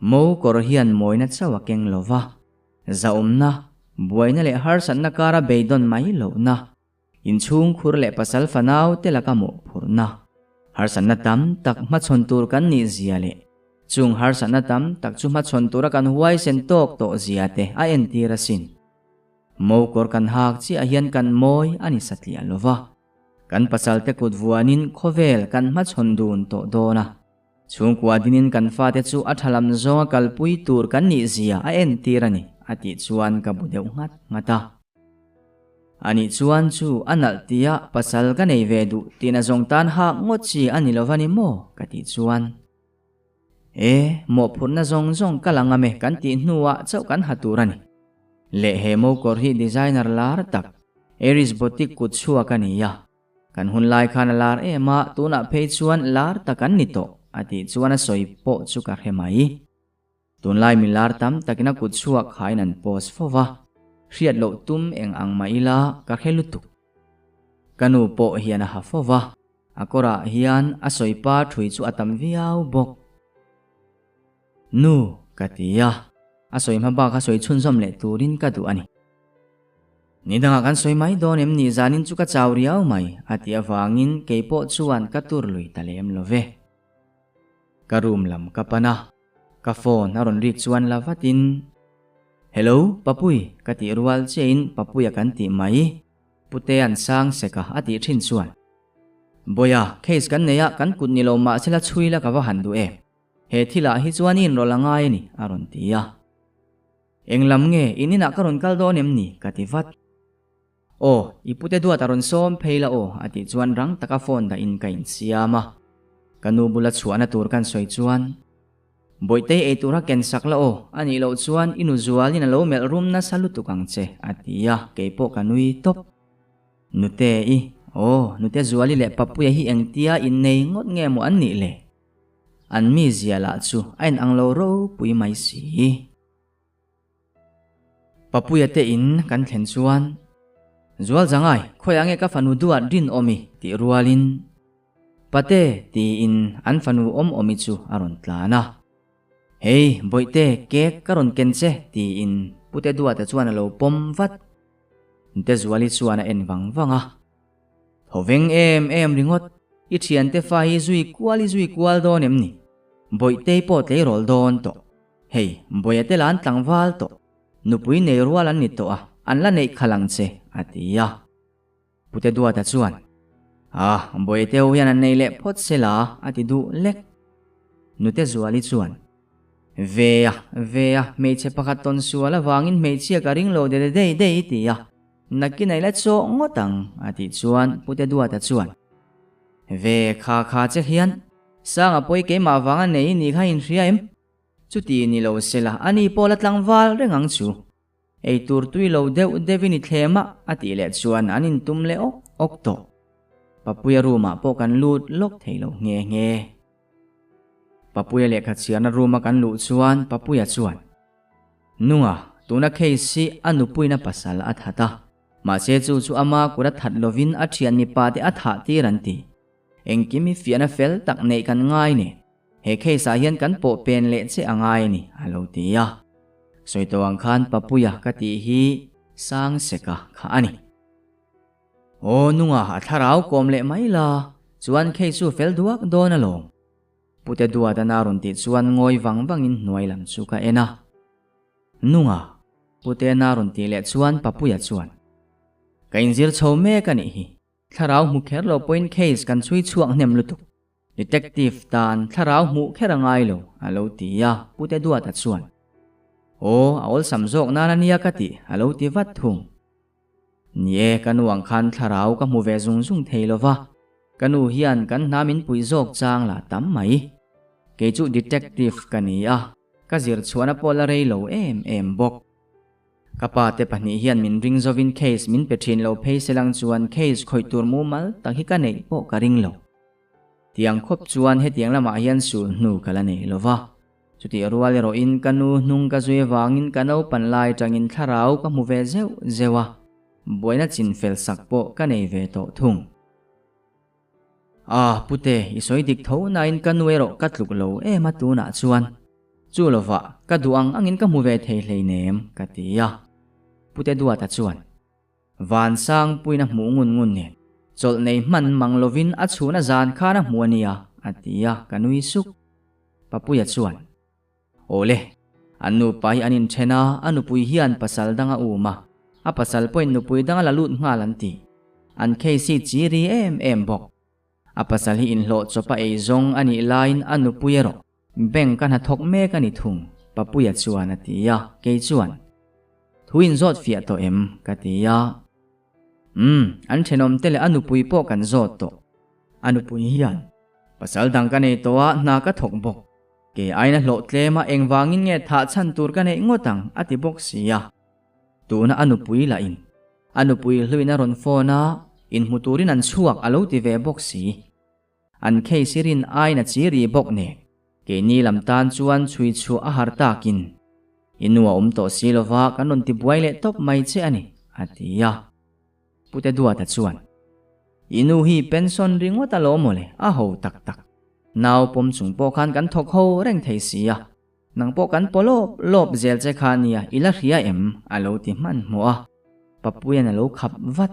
mo kawr hian mawina chauh a keng lo va, zahawmna, buaina leh harsatna kara beidawn mai lohna. Inchhungkhur leh pasal fanau te laka mawhphurhna, harsatna tam tak hmachhawn tur kan nih zia leh chung harsatna tam tak chu hmachhawn tura kan huaisen tawk tawh zia te a entir asin. Mokawr kan hak chiah hian kan mawi a ni satliah lo va, kan pasal te kut vuanin khawvel kan hmachhawn dun tawh dawn a, chhungkua dinin kan fate chu a tha lam zawnga kalpui tur kan nih zia a entir a ni, a tih chuan ka bu deuh nghat nghat a. Anih chuan chu a nalh tia pasal ka nei ve duh tihna zawng tan hak ngawt chi a ni lo va ni maw? ka tih chuan E, mawhphurhna zawng zawng ka la ngam e kan tih hnuah chauh kan ha tur a ni. Leh he mokawr hi designer lar tak Aries Boutique kut chhuak a ni a, kan hun lai khan a lar em a, tunah phei chuan lar tak an ni tawh a tih chuan a sawi pawh chu ka hre mai. Tunlai milar tam takin a kut chhuak khain an post fo va, hriat loh tum eng ang mah ila ka hre lutuk. Ka nu pawh hian a ha fo va, a kawrah hian a sawi pa thui chu a tam viau bawk. Nu, ka ti a, a sawi hma bak a sawi chhunzawm leh turin ka duh a ni. Ni dangah kan sawi mai dawn em ni zanin chu ka chau riau mai, a tih avangin kei pawh chuan ka tur lui ta lem lo ve. Ka room lam ka pan a, ka phone a rawn rik chuan la vatin, Hello, Papui, ka tih rual chiahin Papuia kan tih mai, Putea'n sang sek a a tih thin chuan. Bawiha, case kan nei a, kan kut ni lo mahsela chhui la ka va han duh em? He thilah hi chuan i inrawlh a ngai a ni, a rawn ti a. Eng lam nge, in inah ka rawn kal dawn em ni? ka ti vat. Aw, i pute duat a rawn sawm phei la aw, a tih chuan rang taka phone dah in ka insiam a. Ka nu bula chhuahna tur kan sawi chuan, Bawihtei ei tura ken sak la aw, a nih loh chuan i nu zualin a lo melh rum nasa lutuk ang che, a ti a, kei pawh ka nui tawp. Nute i, aw, nute Zuali leh Papuia hi engtia innei ngawt nge maw an nih le? An mizia lah chu a inang lo ropui mai si. Papuia te in kan thlen chuan, Zual Zangai, khawiah nge ka fanu duat rinawmi? tih rualin, Pate tiin an fanu awm awmi chu a rawn tlan a. Hei, Bawihte, cake ka rawn ken che, tiin Pute Duata chuan a lo pawm vat. Ntezuali chuan a en vang vang a. Thaw veng em em ringawt, i thiante fa hi zui kual i zui kual dawn em ni? Bawihtei pawh tleirawl dawn tawh. Hei, Bawia te lah an tlangval tawh. Nupui nei rual an ni tawh a, an la neih khalh ang che, a ti a. Pute Duata chuan, Ah, Bawihte ho hian an nei leh phawt se la, a ti duh lek. Nute Zuali chuan, Ve a, ve a, hmeichhe pakhat tawn sual avangin hmeichhia ka ring lo de de dei dei, ti a, nakin a ila chawh ngawt ang, a tih chuan Pute Duata chuan, Ve kha kha che hian, Sanga pawi keimah vanga nei i nih kha inhria em? Chuti ni lo se la, ani pawh la tlangval reng ang chu. Ei tur tui lo deuh deuhin i thlem a, a tih leh chuan an intum leh awk awk tawh. Papuia room ah pawh kan lut lawk thei lo nghe nghe. Papuia lehkha chhiarna room a kan luh chuan Papuia chuan, Nunga, tuna case hi a nupuina pasal a that a, mahse chu chu ama kut a that lovin a thian mipa te a thah tir an ti. Engkim hi fiahna fel tak neih kan ngai nen. He case ah hian kan pawh pen leh che a ngai a ni, a lo ti a. Sawi tawh ang khan Papuia ka tih hi sang seka kha a ni. Aw nunga a thlarau kawm leh mai la, chuan case chu fel duak dawn alawm. Pute Duata na rawn tih chuan ngawi vang vangin hnuai lam chu ka en a. Nunga, Pute na rawn tih leh chuan Papuia chuan, Ka inzir chho mek a nih hi, thlarau hmu kher lo pawhin case kan chhui chhuak hnem lutuk. Detective tan thlarau hmuh kher a ngai lo, a lo ti a, Pute Duata chuan, Aw, a awlsam zawk nan a nia ka ti, a lo ti vat thung. Ni e, ka nu ang khan thlarau ka hmu ve zung zung thei lo va, ka nu hian kan hna min puih zawk chang la tam mai. Kei chu detective ka ni a, ka zir chhuahna pawh la rei lo em em bawk. Ka pa te pahnih hian min ring zovin case min pe thin lo phei se lang chuan case khawih tur mumal tak hi ka neih pawh ka ring lo. Tiang khawp chuan hetiang lamah hian sul hnu ka la nei lo va. Chutih rual erawhin ka nu hnung ka zui avangin ka naupan lai tangin thlarau ka hmu ve zeuh zeuh a, buaina chin fel sak pawh ka nei ve tawh thung. Ah, pute, i sawi dik tho nain ka nu erawh ka tluk lo em a tunah chuan. Chu lovah, ka duh ang angin ka hmu ve thei hleinem, ka ti a. Pute Duata chuan. Vansang puina hmuh ngun ngun nen chawlh nei hman mang lovin a chhun a zan khan a hmu a nia, a ti a, ka nui suk. Papuia chuan, Awle, an nupa hi an inthen a, a nupui hian pasal dang a um a, a pasal pawhin nupui dang a la lut nghal an ti. An case hi chi ri em em bawk. A pasal hi inhlawh chawp a ei zawng a nih laiin a nupui erawh bank a hnathawk mek a ni thung, Papuia chuan a ti a, kei chuan, Thu inzawt fiah tawh em? ka ti a. Umm, an thenawm te leh a nupui pawh kan zawt tawh. A nupui hian pasal dang ka nei tawh a, hna ka thawk bawk. Kei aina hlawh tlem a, engvangin nge thah chhan tur ka neih ngawt ang? a ti bawk si a. Tuna a nupui lah in a nupui hluin a rawn phone a, inhmu turin an chhuak a lo ti ve bawk si. An case i rin aiin a chi ri bawk nen, keini lam tan chuan chhui chhuah a har takin i nu a awm tawh si lova kan rawn ti buai leh tawp mai che a ni, a ti a. Pute Duata chuan, I nu hi pension ringawt a lo mawle, a ho tak tak. Nau pawm chung pawh khan kan thawk ho reng thei si a. Nang pawh kan paw lawp lawp zel che kha nia i la hria em? a lo ti hmanhmawh a, Papuia'n a lo khap vat.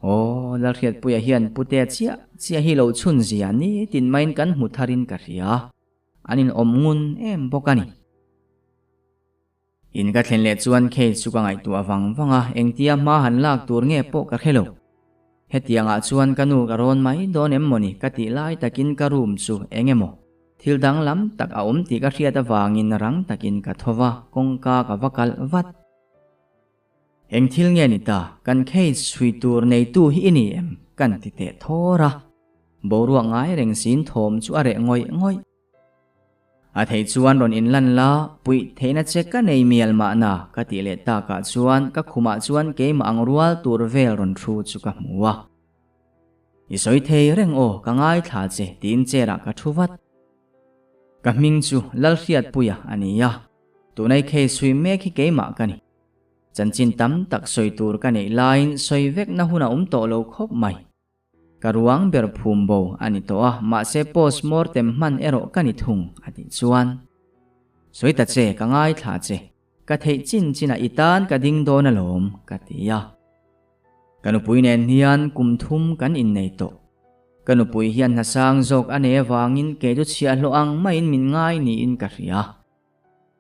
Aw, Lalhriatpuia hian Putea chiah chiah hi lo chhun zia nitin maiin kan hmu tharin ka hria, an inawm ngun em bawk a ni. In ka thlen leh chuan case chu ka ngaihtuah vang vang a, engtia hma han lak tur nge pawh ka hre lo. Hetiangah chuan ka nu ka rawn mai dawn em mawni ka tih lai takin ka room chu eng emaw thil danglam tak a awm tih ka hriat avangin rang takin ka tho va, kawngka ka va kalh vat. Eng thil nge ni ta, kan case chhui tur neitu hi i ni em? kan ti teh thawr a. Boruak ngai reng siin thawm chu a reh ngawih ngawih. A thei chuan rawn inlan la, puih theihna che ka nei mial mahna ka tih leh takah chuan ka khumah chuan keimah ang rual tur vel rawn thu chu ka hmu a. I sawi thei reng aw, ka ngaithla che tiin chair ah ka thu vat. Ka hming chu Lalhriatpuia a ni a, tunai case hui mek hi keimah ka ni. Chanchin tam tak sawi tur ka neih laiin sawi vekna hun a awm tawh lo khawp mai. Ka ruang ber phum bo a ni tawh a, mahse post mortem hman erawh ka ni thung, a tih chuan. Sawi ta che, ka ngaithla che. Ka theih chin chinah i tan ka ding dawn alawm, ka ti a. Ka nupui nen hian kum thum kan innei tawh. Ka nupui hian hna sang zawk a nei avangin kei chu chhiahhlawh ang maiin min ngai niin ka hria.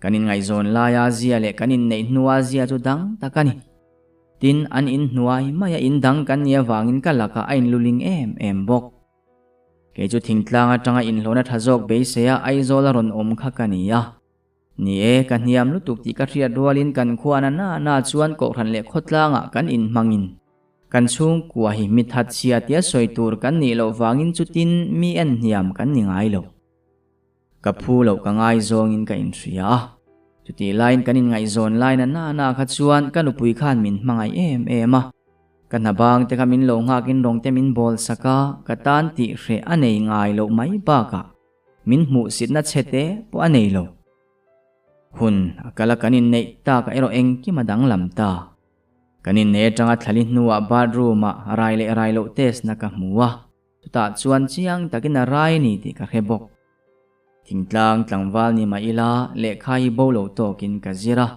Kan inngaihzawn laia zia leh kan inneih hnua zia chu dang tak a ni. Tin, an inhnuai maia in dang kan nih avangin ka lakah a inluling em em bawk. Kei chu thingtlang atanga inhlawhna tha zawk beiseia Aizawl a rawn awm kha ka ni a. Ni e, ka hniam lutuk tih ka hriat rualin kan khua na na na chuan kohhran leh khawtlangah kan inhmangin kan chhungkua hi mithat chhia tia sawi tur kan nih loh vangin chutin mi en hniam kan ni ngai lo. Ka phu loh ka ngaizawngin ka inhria a, chutih laiin kan inngaihzawn lai na na na kha chuan ka nupui khan min hmangaih em em a. Ka hna bang te kha min lo nghakin rawng te min bawl sak a, ka tan tih hreh a nei ngai loh mai bakah min hmuhsitna chhe te pawh a nei lo. Hun a kal a kan inneih tak ah erawh engkim a danglam ta. Kan inneih atanga thlali hnuah bathroom ah rai leh rai loh test na ka hmu a. Chutah chuan chiang takin a rai a ni tih ka hre bawk. Thingtlang tlangval ni mah ila lehkha hi bo lo tawkin ka zir a,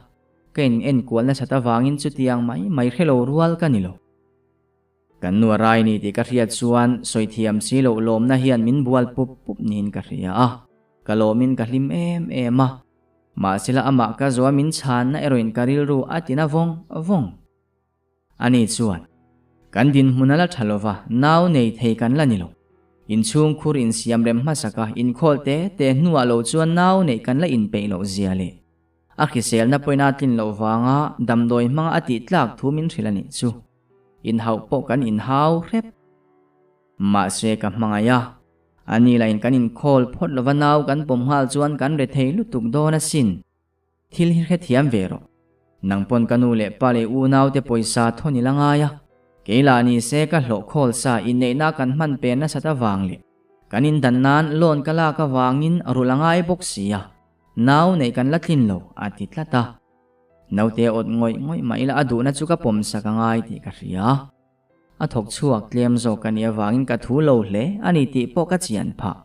ka in enkual nasat avangin chutiang mai mai hre lo rual ka ni lo. Kan nu a rai ni tih ka hriat chuan sawi thiam si loh lawmna hian min bual pup pup niin ka hria a, ka lawmin ka hlim em em a. Mahsela amah ka zawh a min chhanna erawhin ka rilru a tina vawng vawng. Ani chuan, Kan dinhmun a la tha lova, nau nei thei kan la ni lo. Inchhungkhur insiam rem hmasaka inkhawl te te hnuah lo chuan nau neih kan la inpeih loh zia leh a hriselna pawhin a tlin loh vanga damdawi hmanga a tih tlak thu min hrilh a nih chu. Inhauh pawh kan inhau hrep. Mahse ka hmangaih a, ani lahin kan inkhawl phawt lova nau kan pawm nghal chuan kan re thei lutuk dawn asin. Thil hi hrethiam ve rawh. Nang pawn ka nu leh pa leh unau te pawisa thawn i la ngai a. Kei lah ni se ka hlawh khawl sa inneihna kan hman pen nasat avang leh kan indan nan loan ka lak avangin rulh a ngai bawk si a. Nau neih kan la tlin lo a ti tlat a. Naute awt ngawih ngawih mah ila a duhna chu ka pawmsak a ngai tih ka hria. A thawk chhuak tlem zawk a nih avangin ka thu lo hle a ni tih pawh ka chian phah.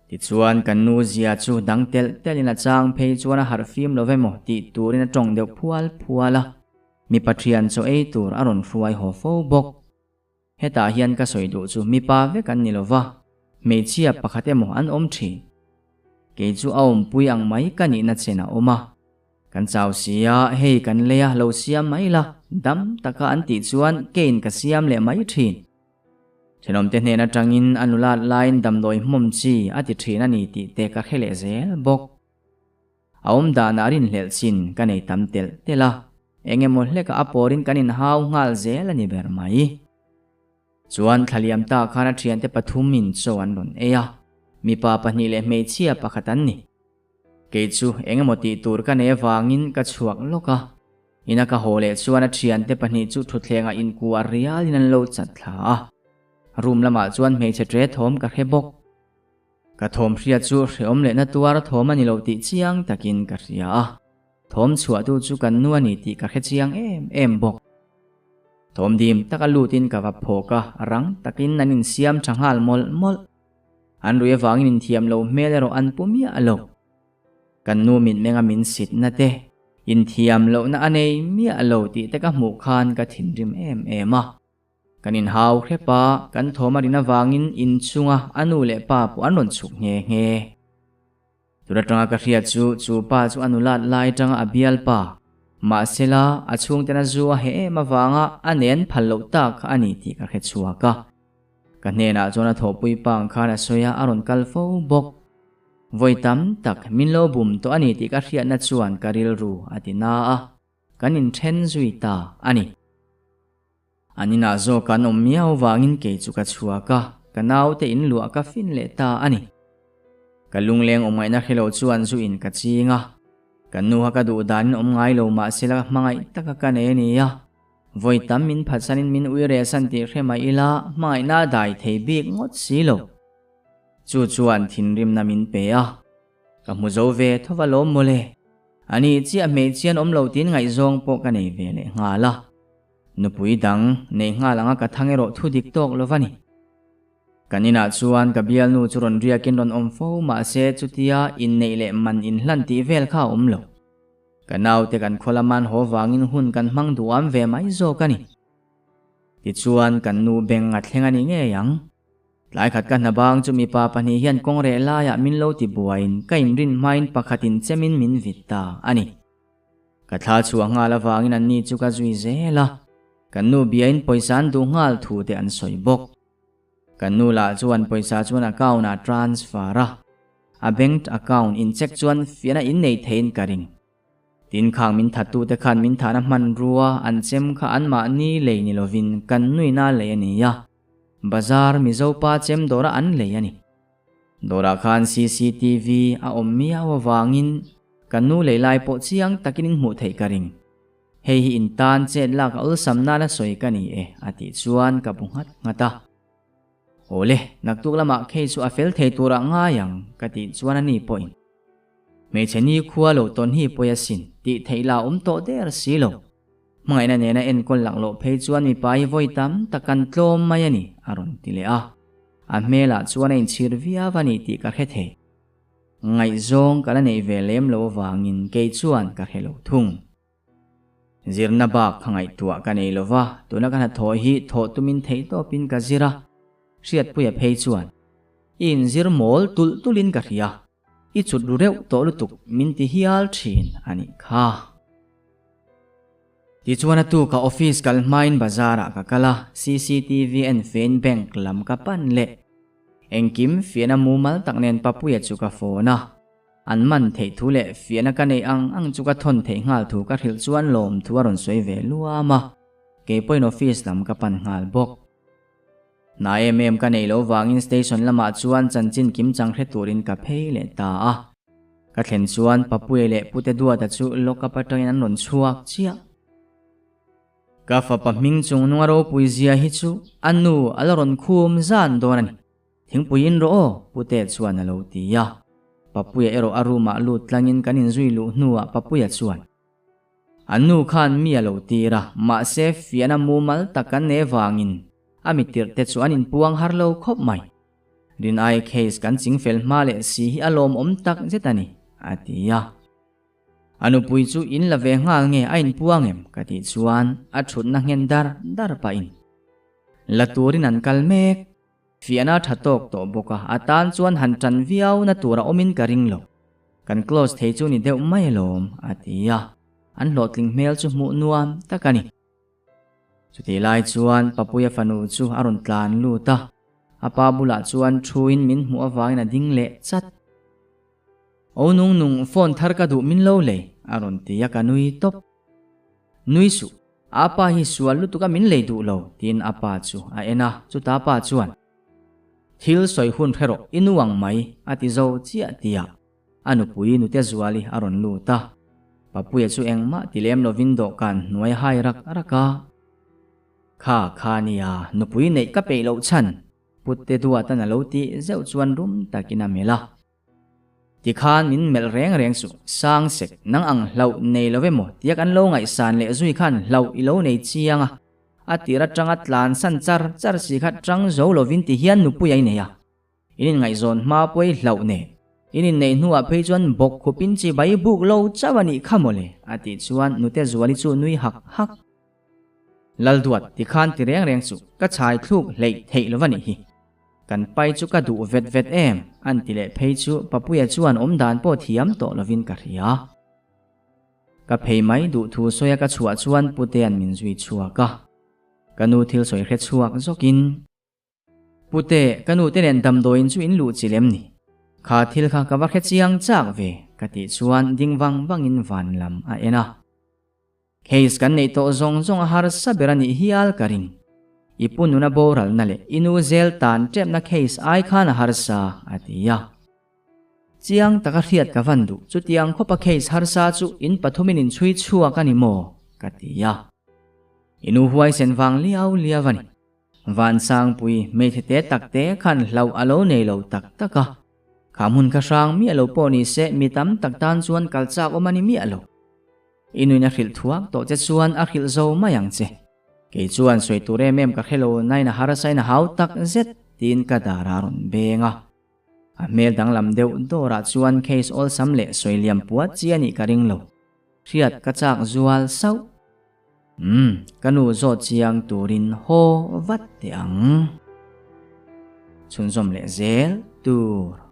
Tichuan kan nu zia chu dang telh telhin a chang phei chuan a harh fim lo emaw tih turin a tawng deuh phual phual a, mipa thian chaw ei tur a rawn hruai haw fo bawk. Hetah hian ka sawi duh chu mipa vek an ni lova, hmeichhia pakhat emaw an awm thin. Kei chu a awmpui ang mai ka nihna chen a awm a. Kan chau si a, hei kan lei a, lo siam mai la, dam taka an tih chuan keiin ka siam leh mai thin. Thenawmte hnen atangin a nulat laiin damdawi hmawm chi a ti thin a ni tih te ka hre leh zel bawk. A awm danah rinhlelh chin ka nei tam telh telh a, eng emaw hlekah a pawrin kan inhau nghal zel a ni ber mai. Chuan thlaliam ta khan a thiante pathumin chaw an rawn ei a, mipa pahnih leh hmeichhia pakhat an ni. Kei chu eng emaw tih tur ka nei avangin ka chhuak lawk a. Ina ka haw leh chuan a thiante pahnih chu thutthlengah inkuah rialin an lo chat thla a. Room lamah chuan hmeichhe ṭe thawm ka hre bawk. Ka thawm hriat chu hreawm lehna tuar thawm a ni lo tih chiang takin ka hria a. Thawm chhuahtu chu kan nu a ni tih ka hre chiang em em bawk. Thawm dim taka lutin ka va phawk a, rang takin an insiam ṭha nghal mawlh mawlh. An rui avangin inthiam lo hmel erawh an pu miah lo. Kan nu mitmenga min sitna te, inthiam lohna a nei miah lo tih te ka hmuh khan ka thinrim em em a. Kan inhau hrep a, kan thawm a rin avangin inchunga a nu leh pa pawh an rawn chhuk nghe nghe. Tun atanga ka hriat chu, chu pa chu a nulat lai atanga a bial pa. Mahsela, a chhungten a zu a heh em avanga a nen phal loh tak kha a ni tih ka hre chhuak a. Ka hnenah chuan a thawhpui pa ang khan a sawi a, a rawn kal fo bawk. Vawi tam tak min lo bum tawh a ni tih ka hriatna chuan ka rilru a ti na a, kan inthen zui ta a ni. An inah zawk an awm miau vangin kei chu ka chhuak a, ka naute in luah ka fin leh ta a ni. Ka lungleng awm ngaihna hre lo chuan zu in ka ching a, kan nu kha ka duh danin awm ngai lo mahsela ka hmangaih taka ka nei a ni a, vawi tam min phatsanin min ui rehsan tih hre mah ila hmangaihna a dai thei bik ngawt si lo. Chu chuan thinrimna min pe a, ka hmu zo ve tho va lawm mawle. Ani chiah hmeichhian awm lo tiin ngaihzawng pawh ka nei ve leh nghal a. Nupui dang nei nghal anga ka thang erawh thu dik tawk lo va ni. Kan inah chuan ka bialnu chu rawn riakin rawn awm fo mahse chutia inneih leh man inhlan tih vel kha a awm lo. Ka naute kan khaw lama an haw vangin hun kan hmang duham ve mai zawk a ni. Tichuan kan nu beng a thleng a ni ngei ang. Tlai khat ka hna bang chu mipa pahnih hian kawng reh laiah min lo ti buaiin ka inrin hmain pakhatin chemin min vit ta a ni. Ka thla chhuah nghal avangin anni chu ka zui zel a, kan nu biain pawisa an duh nghal thu te an sawi bawk. Kan nu lah chuan pawisa chuan account ah transfer a, a bank account in check chuan fiahna innei theiin ka ring. Tin khang min thattute khan min thahna hmanrua an chem kha anmahni lei ni lovin kan nuina lei a ni a, bazar Mizopa chem dawra an lei a ni. Dawrah khan cctv a awm miau avangin kan nu lei lai pawh chiang takin in hmuh theih ka ring. Hei hi in tan chet lak a awlsam nana sawi ka ni e a tih chuan ka bu nghat nghat a. Awle, naktuk lamah khei chu a fel thei turah ngai ang ka tih chuan a ni pawhin hmeichhe ni khua lo tawn hi pawi asin tih theih la awm tawh der si lo. Hmangaihna nena enkawl laklawh phei chuan mipa hi vawi tam tak kan tlawm mai a ni a rawn ti leh a. A hmelah chuan a inchhir viau a ni tih ka hre thei. Ngaihzawng ka la neih ve lem lo avangin kei chuan ka hre lo thung. Zirna bak kha ngaihtuah ka nei lo va, tuna ka hnathawh hi thawh tumin theih tawpin ka zir a. Hriatpuia phei chuan, I inzir mawl tulh tulhin ka hria, i chut ru reuh tawh lutuk min ti hial thin a nih kha. Tichuan a tuka office kal hmain bazar ah ka kal a, cctv en fein bank lam ka pan leh. Engkim fiahna mumal tak nen Papuia chu ka phone a. An man theih thu leh fiahna ka neih ang ang chu ka thawn theih nghal thu ka hrilh chuan lawm thu a rawn sawi ve luam a, kei pawhin office lam ka pan nghal bawk. Hna em em ka neih loh vangin station lamah chuan chanchin kim chang hre turin ka phei leh ta a. Ka thlen chuan Papuia leh Pute Duata chu lock up atangin an rawn chhuak chiah. Ka fapa hming chung nunga ropui zia hi chu a nu a la rawn khum zan dawn a ni. Thingpui in rawh aw, Pute chuan a lo ti a. Papuia erawh a room ah lut tlangin kan inzui luh hnuah Papuia chuan, A nu khan mi a lo tir a, mahse fiahna mumal tak kan nei vangin a mi tirh te chu an inpuang har lo khawp mai. Rinai case kan chingfel hma leh si hi a lawmawm tak zet a ni, a ti a. A nupui chu in la ve nghal nge a inpuang em? ka tih chuan a thutna nghen dar dar pahin la turin an kal mek. Fiahna tha tawk tawh bawk a, a tan chuan han tan viau na tur a awmin ka ring lo. Kan close thei chu ni deuh mai alawm, a ti a. An hlawhtling hmel chu hmuh nuam tak a ni. Chutih lai chuan Papuia fanu chu a rawn tlan lut a, a pa bulah chuan thuin min hmuh avangin a ding leh chat. O nung nung, phone thar ka duh min lo lei, a rawn ti a, ka nui tawp. Nui suh. A pa hi sual lutuk a min lei duh lo, tiin a pa chu a en a, chuta pa chuan, Thil sawi hun hre rawh, i nu ang mai, a ti zo chiah tih ah a nupui nute Zuali a rawn lut a. Papuia chu engmah ti lem lovin dawhkan hnuai hai rak rak a. Kha kha nia, nupui neih ka peih loh chhan, Putte Duatan a lo tih zeuh chuan rum takin a melh a. Tikhan min melh reng reng suh, sang sek, nang ang hlauh nei lo emaw tia kan lo ngaihsan leh zui khan hlauh i lo nei chiang a, a tir atanga tlan san char char si kha tang zo lovin ti hian nupui a i nei a, in inngaihzawn hma pawh i hlauh nen, in inneih hnuah phei chuan bawk khupin chi bai buk lo chauh a nih kha mawle a tih chuan nute Zuali chu nui hak hak. Lalduat, tikhan ti reng reng suh, ka chhai thluk hleih theih lo va nih hi. Kan pai chu ka duh vet vet em? An ti leh phei chu Papuia chuan awm dan pawh thiam tawh lovin ka hria. Ka phei mai duh thu sawia ka chhuah chuan Putea'n min zui chhuak a. Ka nu thil sawi hre chhuak zawkin, Pute, ka nu te nen damdawiin chu in luh chilh em ni? Kha thil kha ka va hre chiang chak ve, ka tih chuan ding vang vangin van lam a en a. Case kan neih tawh zawng zawng a harsa ber a nih hial ka ring. I pu nuna boralna leh i nu zel tan tepna case ai khan a harsa, a ti a. Chiang taka hriat ka van duh, chutiang khawpa case harsa chu in pathumin in chhui chhuak a ni maw? ka ti a. I nu huaisen vang liau liau a ni. Vansangpui hmeichhe te tak te khan hlauh a lo nei lo tak tak a. Kha hmun kha hrang miah lo pawh ni se mi tam tak tan chuan kal chak awm a ni miah lo. I nuin a hrilh thuak tawh che chuan a hrilh zo mai ang che. Kei chuan sawi tur em em ka hre lo nain a harsa in a hau tak zet, Tiin ka dar a rawn beng a. A hmel danglam deuh dawrah chuan case awlsam leh sawi liam puat chi a nih ka ring lo. Hriat ka chak zual sauh. Umm, ka nu zawt chiang turin haw vat teh ang. Chhunzawm leh zel tur.